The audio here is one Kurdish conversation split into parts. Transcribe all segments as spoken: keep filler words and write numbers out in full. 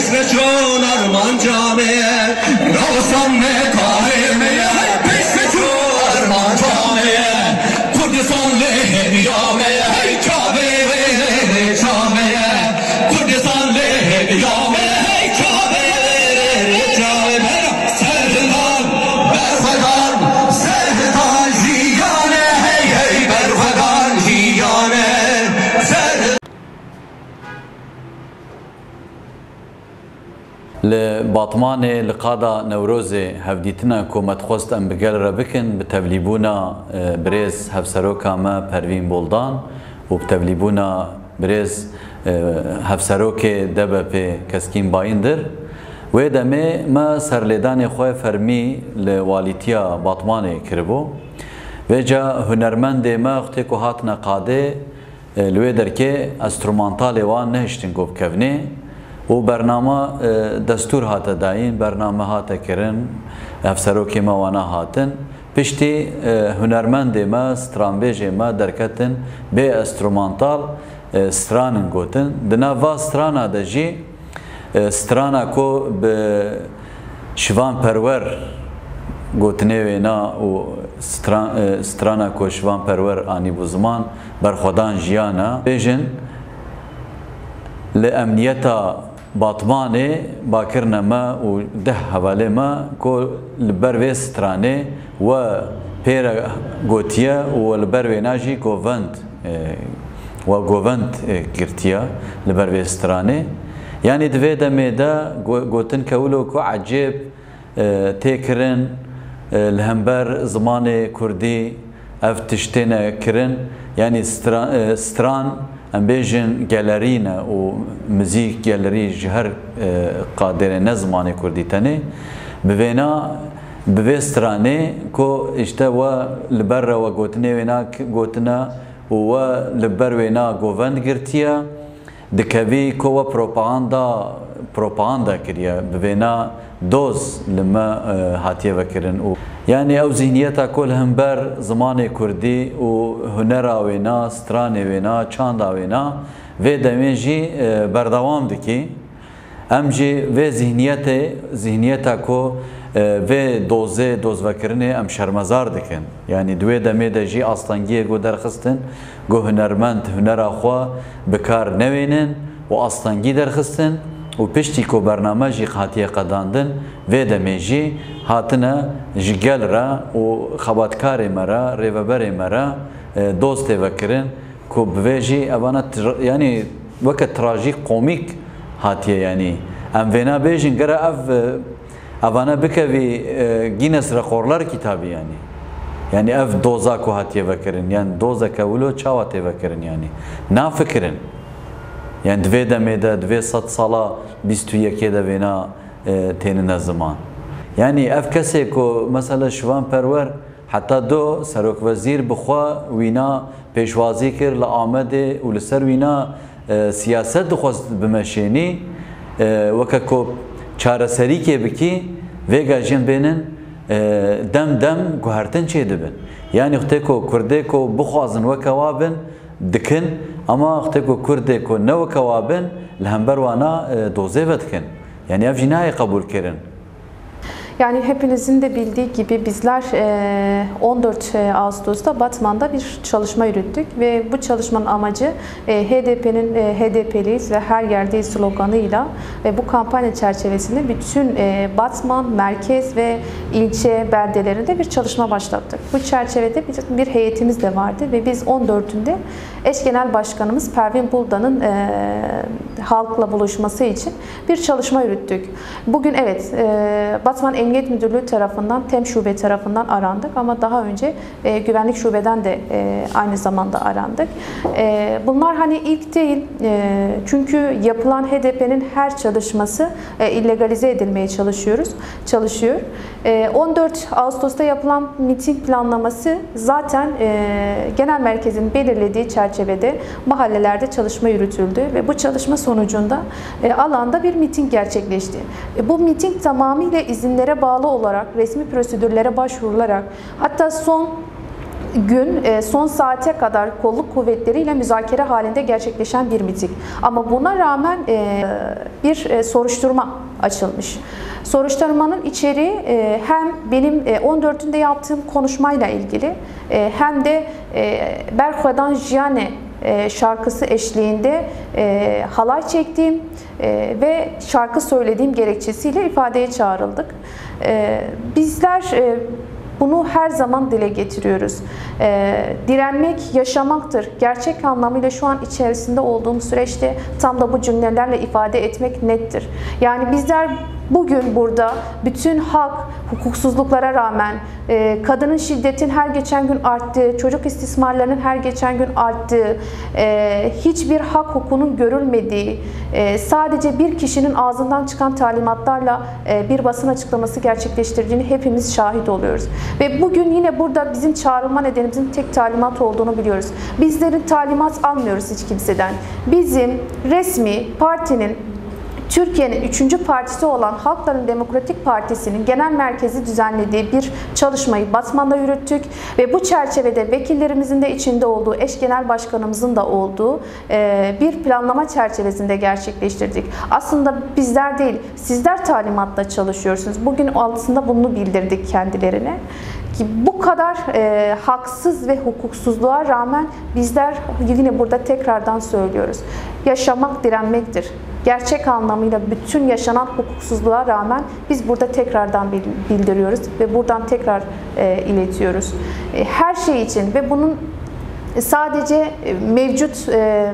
Çûn armanca me, Rawsan me, Kahê me, Pişt çûn armanca me, Kurdistan lê hêviya me, hey çavê wê rê çavê ye, Kurdistan lê hêviya me, hey çavê wê rê çavê me, Serhildan, Berxwedan, Serhildan jiyane, hey hey Berxwedan jiyane, Serhildan. Li Batmanê li qada Newrozê hevdîtina ku me dixwest em bi gel re bikin, bi tevlîbûna, e, birêz hevseroka me Pervîn Buldan û bi tevlîbûna birêz, e, hevserokê D B P Keskîn Bayindir. Wê demê me serlêdanê xwe fermî li walîtiya Batmanê kiribû. Vêca hunermendê me wextê ku hatine qadê, e, li wê derkê enstrûmantalê wan nehiştin ku bikevnê û bernama, e, destûr hate dayîn, bername hate kirin, hevserokê me wana hatin. Piştî, e, hunermendê me, stranbêjê me derketin bê enstrûmantal, e, stranin gotin. Di nav va strana de jî, e, strana ku bi Şivan Perwer gotinê wêna û stran-, e, strana ku Şivan Perwer anîbû ziman, Berxwedan Jiyan e. Bêjin, li emniyeta Batmanê ba kirine me û deh hevalê me ku li ber vê stranê we pê re gotiye û we li ber wêna jî govend, e, we govend, e, girtiye li ber vê stranê. Yanî di vê demê de go-, gotin ke wilo ku ecêb, e, tê kirin, e, li hember zimanê kurdî ev tişt têne kirin. Yanî stra-, e, stran, em bêjin gelerî ne û muzîk gelerî ji her, e, qaderê ne zimanê kurdî tenê. Bi vêna, bi vê stranê ku îşte we li ber re we gotinê wêna k-, gotine û we li ber wêna govend girtiye, dikevî ku we propaganda, propaganda kiriye, bi vêna doz li me, e, hatiye vekirin û yanî ew zihniyeta ku li hember zimanê kurdî û hunera wêna, stranê wêna, çanda wêna vê demê jî, e, berdewam dikî. Em jî vê zihniyetê, zihniyeta ku, e, vê dozê, dozvekirinê em şermezar dikin. Yanî di wê demê de jî astengiyê ku derxistin, ku hunermend hunera xwe bi kar newênin û astengî derxistin û piştî ku bername jî hatiye qedandin, vê demê jî hatine ji gel re û xebatkarê me re, rêveberê me re, e, doz tê vekirin. Ku bi vê jî evana tra-, yanî weke trajîk, komîk hatiye yanî. Em vêna bêjin gere ev, e, evana bikevî, e, Guinness Rekorlar kitabî yanî. Yanî ev doza ku hatiye vekirin, yanî dozeke wilo çawa tê vekirin yanî. Nafikirin. Yanî di vê demê de, di vê sed sala bîst û yekê de vêna, e, tênine ziman. Yanî ev kesê ku mesela Şivan Perwer Heta do serokvezîr bi xwe wîna pêşwazî kir li Amedê û li ser wîna, e, siyaset dixwest bimeşênî, e, weke ku çareserîkê bikî, vêga jin bênin, e, dem dem guhertin çêdibin. Yanî wextê ku Kurdê ku bixwazin weke wa bin, dikin, ama wextê ku Kurdê ku ne weke wa bin, li hember wana, e, dozê vedikin. Yanî ev jî nayê qebûlkirin. Yani hepinizin de bildiği gibi bizler, e, on dört Ağustos'ta Batman'da bir çalışma yürüttük ve bu çalışmanın amacı, e, H D P'nin, e, H D P'liyiz ve her yerdeyiz sloganıyla ve bu kampanya çerçevesinde bütün, e, Batman merkez ve ilçe beldelerinde bir çalışma başlattık. Bu çerçevede bir, bir heyetimiz de vardı ve biz on dördünde eş genel başkanımız Pervin Buldan'ın, e, halkla buluşması için bir çalışma yürüttük. Bugün evet, e, Batman Emniyet Müdürlüğü tarafından, TEM şube tarafından arandık ama daha önce, e, güvenlik şubeden de, e, aynı zamanda arandık. E, bunlar hani ilk değil, e, çünkü yapılan H D P'nin her çalışması, e, illegalize edilmeye çalışıyoruz, çalışıyor. E, on dört Ağustos'ta yapılan miting planlaması zaten, e, genel merkezin belirlediği çerçevede mahallelerde çalışma yürütüldü ve bu çalışma sonucunda, e, alanda bir miting gerçekleşti. E, bu miting tamamıyla izinlere bağlı olarak, resmi prosedürlere başvurularak, hatta son Gün e, son saate kadar kolluk kuvvetleriyle müzakere halinde gerçekleşen bir miting. Ama buna rağmen e, bir e, soruşturma açılmış. Soruşturmanın içeriği e, hem benim e, on dördünde yaptığım konuşmayla ilgili e, hem de e, Berxwedan Jiyane e, şarkısı eşliğinde e, halay çektiğim e, ve şarkı söylediğim gerekçesiyle ifadeye çağrıldık. E, bizler e, bunu her zaman dile getiriyoruz. E, direnmek yaşamaktır. Gerçek anlamıyla şu an içerisinde olduğum süreçte tam da bu cümlelerle ifade etmek nettir. Yani bizler bugün burada bütün hak, hukuksuzluklara rağmen, e, kadının şiddetin her geçen gün arttığı, çocuk istismarlarının her geçen gün arttığı, e, hiçbir hak hukukunun görülmediği, e, sadece bir kişinin ağzından çıkan talimatlarla e, bir basın açıklaması gerçekleştirdiğini hepimiz şahit oluyoruz. Ve bugün yine burada bizim çağrılma nedenimizin tek talimat olduğunu biliyoruz. Bizlerin talimat almıyoruz hiç kimseden. Bizim resmi partinin Türkiye'nin üçüncü partisi olan Halkların Demokratik Partisi'nin genel merkezi düzenlediği bir çalışmayı Batman'da yürüttük ve bu çerçevede vekillerimizin de içinde olduğu, eş genel başkanımızın da olduğu e, bir planlama çerçevesinde gerçekleştirdik. Aslında bizler değil, sizler talimatla çalışıyorsunuz. Bugün aslında bunu bildirdik kendilerine. Ki bu kadar e, haksız ve hukuksuzluğa rağmen bizler yine burada tekrardan söylüyoruz. Yaşamak direnmektir. Gerçek anlamıyla bütün yaşanan hukuksuzluğa rağmen biz burada tekrardan bil- bildiriyoruz ve buradan tekrar e, iletiyoruz. E, her şey için ve bunun sadece e, mevcut e,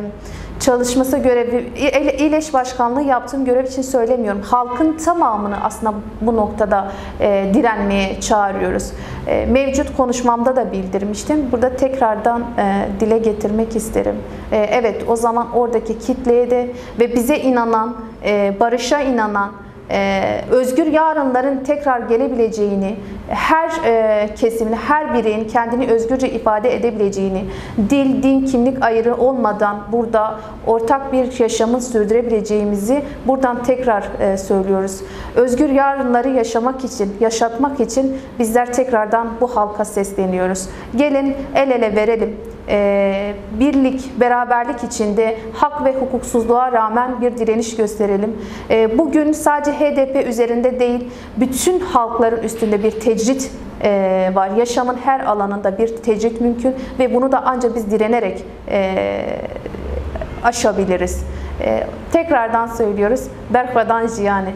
çalışması görevi, il, il eş başkanlığı yaptığım görev için söylemiyorum. Halkın tamamını aslında bu noktada e, direnmeye çağırıyoruz. E, mevcut konuşmamda da bildirmiştim. Burada tekrardan e, dile getirmek isterim. E, evet, o zaman oradaki kitleye de ve bize inanan, e, barışa inanan, e, özgür yarınların tekrar gelebileceğini, her e, kesimin, her bireyin kendini özgürce ifade edebileceğini, dil, din, kimlik ayrı olmadan burada ortak bir yaşamın sürdürebileceğimizi buradan tekrar e, söylüyoruz. Özgür yarınları yaşamak için, yaşatmak için bizler tekrardan bu halka sesleniyoruz. Gelin el ele verelim. E, birlik, beraberlik içinde hak ve hukuksuzluğa rağmen bir direniş gösterelim. E, bugün sadece H D P üzerinde değil, bütün halkların üstünde bir tecrit e, var. Yaşamın her alanında bir tecrit mümkün ve bunu da ancak biz direnerek e, aşabiliriz. E, tekrardan söylüyoruz, Berxwedan Jiyane.